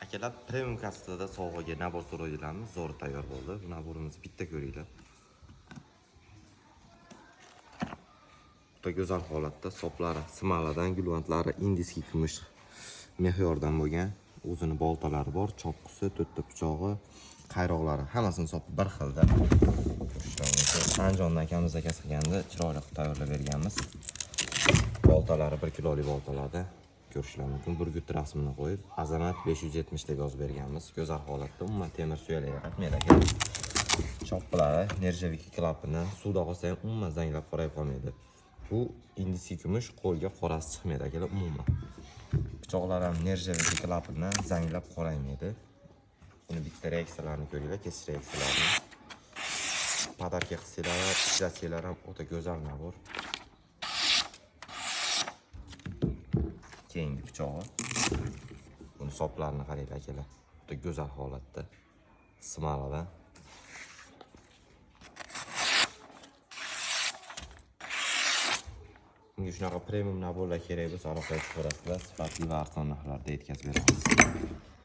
Akalar, premium kassada sovg'aga набор so'raydilarmi? Zo'r tayyor bo'ldi. Bu набор imizni bitta ko'ringlar. Juda go'zal holatda, soplari smaladan, gulvantlari индийский kumush mehyordan bo'lgan. O'zini boltalari bor, chopqisi, to'rtta pichog'i, qayroqlari, hammasini sopi bir xilda. Ko'rishlar mumkin. Andijondan akamiz zakaz qilganda chiroyli qilib tayyorlab berganmiz. Boltalari 1 kilolik boltalarda ko'rishlar mumkin. Burgut rasmini qo'yib, Azamat 570 deb yozib berganmiz. Go'zal holatda, umuman temir suyalarga qatmaydi aka. Chopqilari нержавейка klapini suvda qolsa ham umuman zanglab qorayib qolmaydi. Bu индийский kumush, qo'lga qorasi chiqmaydi akalar umuman. Pichoqlar ham нержавейка klapini zanglab qoraymaydi. Buni bitta reaksiyalarini ko'ringlar, kesish reaksiyalarini. Подарка qilsanglar, ishlatsanglar ham o'ta go'zal набор. Keyingi pichog'i. Buni soplarini qaranglar akalar. O'ta go'zal holatda. Smaladan. Bunga shunaqa premium набор lar kerak bo'lsa, aloqaga chiqaverasizlar. Sifatli va arzon narxlarda yetkazib beramiz.